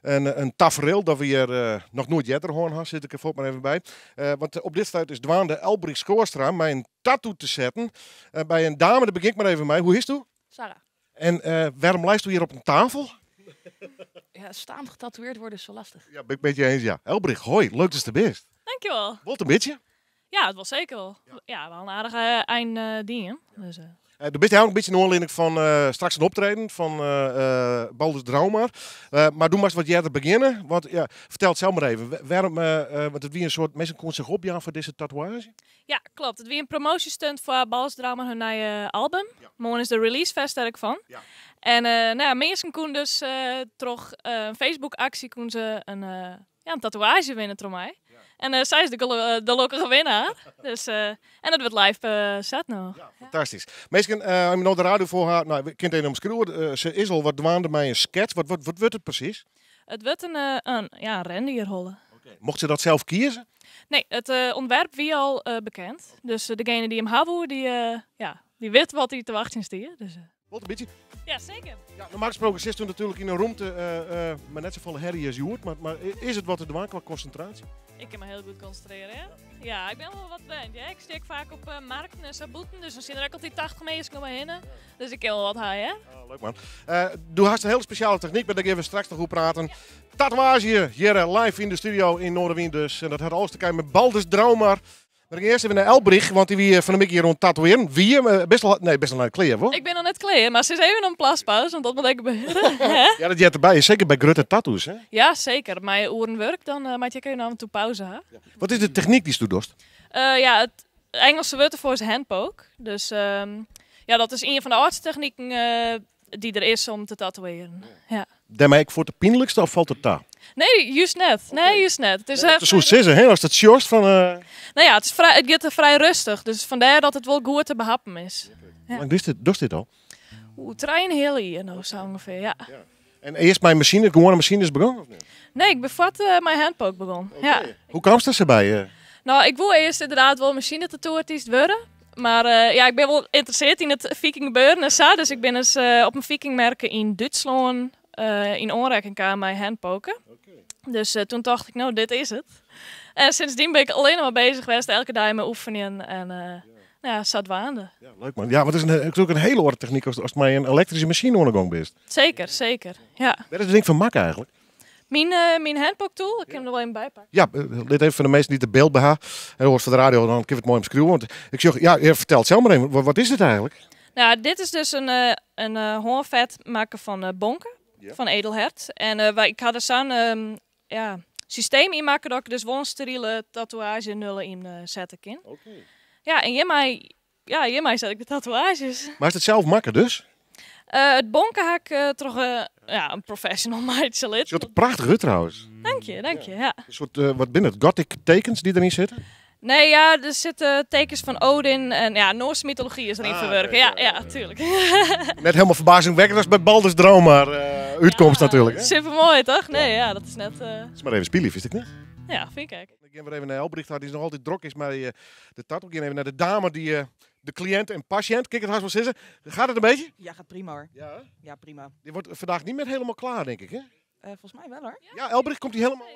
In tafereel dat we hjir noch noait earder hân ha, sit ik der fuort mar even by. Want op dit stuit is dwaande Elbrich Schoorstra mei in tattoo te setten by in dame. Dêr begjin ik mar even mei. Hoe hietsto? Sarah. En wêrom leisto hjir op in tafel? Ja, staand getatoeëerd worden is zo lastig. Ja, ben ik met je eens, ja. Elbrich, hoi, leuk datst der bist. Dankjewel. Wol it in bytsje? Ja, it wol seker wol. Ja, wol in aardige ein dien. Dus. Do bist eigentlik in bytsje in oanlieding fan straks in optreden fan Baldrs Draumar. Mar do moatst wat earder begjinne. Want ja, fertel it sels mar even. Wêrom, want it wie in soart, minsken koene sich opjaan foar dizze tatoeaazje? Ja, klopt. It wie in promoasjestunt foar Baldrs Draumar hun nije album. Moarn is de releasefest dêr ek fan. En nou ja, minsken koene dus troch in Facebook-aksje koene se in, ja, in tatoeaazje winne troch my. En sy is de gelokkige winnaar. Dus, en it wurdt live set no. Ja, fantastysk. Minsken, as je no de radio foar ha, nou, ik kin it even omskriuwe. Se is al wat dwaande mei in skets. Wat wurdt it presys? It wurdt in, ja, in rendierholle. Mocht se dat sels kieze? Nee, it ûntwerp wie al bekend. Dus degene dy't him ha woe, dy, ja, dy wit wat dy te wachtsjen stie. Dus. Wol it in bytsje? Ja, seker. Ja, normaal gesproken sitsto natuerlik yn in rûmte mei net safolle herrie as hjoed, mar is it wat te dwaan kwa konsintraasje? Ik kin my hiel goed konsintrearje, ja. Ja, ik bin wol wat wend. Ja. Ik stean faak op markten en sa bûten, dus dan sitte der ek altyd 80 minsken om my hinne. Dus ik kin wol wat ha, ja. Ah, leuk man. Do hast in hiele spesjale technyk, mar dêr gean we straks noch oer praten. Tatoeaazje hjir live yn de studio yn Noardewyn dus. En dat hat alles te krijen mei Baldrs Draumar. Maar ik gean earst even nei Elbrich, want dy wie fan 'e middei hjir oan it tatoeëarjen. Wie, bist al, nee, bist noch net klear, wol? Ik bin noch net klear, mar se is even in plaspauze, want dat moat ek gebeuren. Ja, dat heart derby, seker by grutte tattoos, hè? Ja, seker. Mei oeren wurk, dan moat je ek even af en toe pauze ha. Ja. Wat is de technyk dy'tsto dochst? Ja, it Ingelske wurd derfoar is handpoke. Dus ja, dat is ien fan de âldste techniken dy't der is om te tatoeëarjen. Ja. Dêrmei ek fuort de pynlikste of falt it ta? Nee, just net. Nee, just net. It is, Soe sizze, hè, ast it sjochst fan. Nou ja, it is frij, it giet der frij rêstich, dus fandêr dat it wol goed te behappen is. Ja. Hoe lang dochst dit al? Oeh, trijenheale jier no, sa ûngefear, ja. Ja. En earst mei masine, gewoane masines begûn of net? Nee, ik bin fuort mei handpoke begûn. Ja. Hoe kaamst der sa by? Nou, ik woe earst ynderdaad wol masine-tattoo-artyst wurde. Mar ja, ik bin wol ynteressearre yn it Viking-gebeuren en sa. Dus ik bin ris op in Vikingmerke yn Dútslân yn oanrekking kaam mei handpoken. Dus toen tocht ik, no, dit is it. En sindsdien bin ik allinne mar beuzich west, elke dei mei oefenjen en nou ja, sadwaande. Ja, leuk man. Ja, want it is natuerlik in hiele oare technyk as mei in elektryske masine oan de gong bist. Seker, seker. Ja. Wêr is it ding fan makke eigentlik? Myn handpoke tool, ik kin him der wol even by pakke. Ja, lit even foar de minsken dy't der byld by ha. En oars foar de radio, dan kin we it moai omskriuwe. Want ik sjoch, ja, fertel it sels mar even. Wat is dit eigentlik? Nou, dit is dus in hânfet makke fan bonke, fan edelhert. En ik ha der sa'n ja, systeem yn makke dat ik dus wol in sterile tatoeaazje nulle yn sette kin. Ja, en hjirmei, ja, hjirmei set ik de tatoeaazjes. Mar is it sels makke dus? It bonke ha ik troch ja, in professional meitsje litten. Sjocht der prachtich út trouwens. Dank je, dank je, ja. In soart, wat binne it, gothic tekens dy't deryn sitte? Nee, ja, der sitte tekens fan Odin en ja, Noarse mytology is deryn ferwurke. Ja, ja, tuerlik. Net hielendal ferbazingwekkend as by Baldrs Draumar útkomst natuerlik. Super moai, toch? Nee, ja, dat is net. Is mar even spylje, fynst ek net? Ja, fyn ik ek. Ik gean wer even nei Elbrich ta, dy't noch altyd drok is mei de tattoo. Ik gean even nei de dame dy't de cliënt en patiënt, kin ik it hast wol sizze. Gaat het een beetje? Ja, gaat prima hoor. Ja? Ja, prima. Die wordt vandaag niet meer helemaal klaar, denk ik, hè? Volgens mij wel hoor. Ja, Elbrich, komt hij helemaal?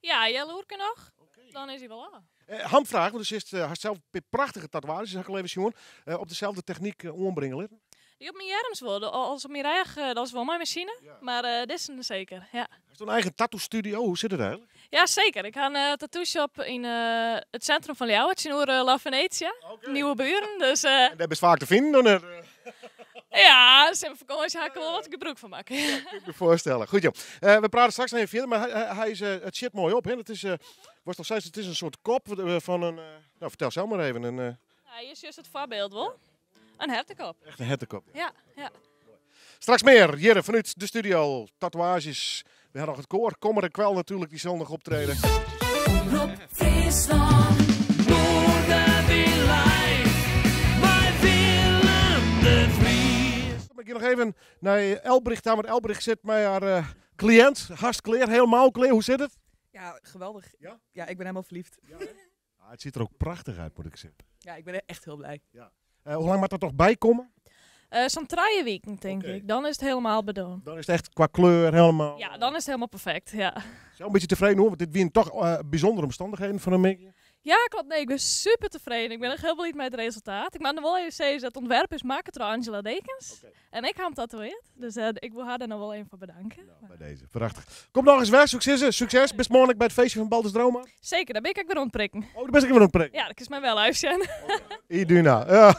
Ja, Jelle Oerke noch. Dan is hy wol ôf. Hamvraach, want do sitst, hast sels in pear prachtige tatoeaazjes, ha ik al even sjoen. Op deselde technyk oanbringe litten? Dy op myn earms wol, als op myn rêch, dat is wol mei masine. Mar dizze seker, ja. Hast in eigen tattoo studio? Hoe sit it eigentlik? Ja, seker. Ik ha in tattoo shop yn it sintrum fan Ljouwert, tsjinoer La Venetia. Nieuweburen, dus. En dêr bist faak te finen, of net? Ja, simmerfakânsje ha ik der wol wat gebrûk fan makke. Ja, kin ik my foarstelle. Goed joh. We prate straks noch even fierder, mar hy is, it sjit moai op. Hè? It is, watst al seist, it is in soart kop fan in, no fertel sels mar even. In, Ja, hjir sjochst it foarbyld wol. In hertekop. Echt in hertekop. Ja, ja. Straks mear hjir fanút de studio. Tatoeaazjes. We ha noch it koar. Kommer en Kwel natuerlik, dy sil noch optrede. Omrop Fryslân. Noardewyn live mei Willem de Vries. Ik gean noch even nei Elbrich ta, want Elbrich sit mei har kliïnt. Hast klear, helemaal klear. Hoe sit it? Ja, geweldig. Ja? Ja, ik ben helemaal verliefd. Ja, hè? Ah, it sit der ek prachtich út, moat ik sizze. Ja, ik ben echt hiel bliid. Ja. Hoe lang moat dat noch bykomme? Sa'n 3 wiken, tink ik. Dan is it hielendal bedoarn. Dan is it echt kwa kleur hielendal... Ja, dan is it hielendal perfekt, ja. Sels in bytsje tefreden oer, want dit wiene toch bysûndere omstannichheden fan 'e middei. Ja, kloppet. Nee, ik bin super tefreden. Ik bin echt hiel bliid mei it resultaat. Ik moat noch wol even sizze dat it ûntwerp is makke troch Angela Dekens. En ik ha him tatoeëarre. Dus ik wol har dêr noch wol even foar bedanke. Nou, by dizze. Prachtich. Kom noch ris wer, soe ik sizze. Sukses. Bist moarn ek by it feestje fan Baldrs Draumar? Seker, dêr bin ik ek wer oan it prikken. Oh, dêr bist ek wer oan it prikken? Ja, dêr kinst my wer live sjen. Iduna.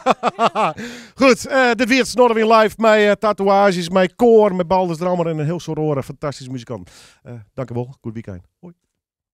Goed, dit wie it Noardewyn Live mei tatoeaazjes, mei koar, mei Baldrs Draumar en in hiel soad oare fantastyske muzikanten. Dankewol, goed wykein. Hoi.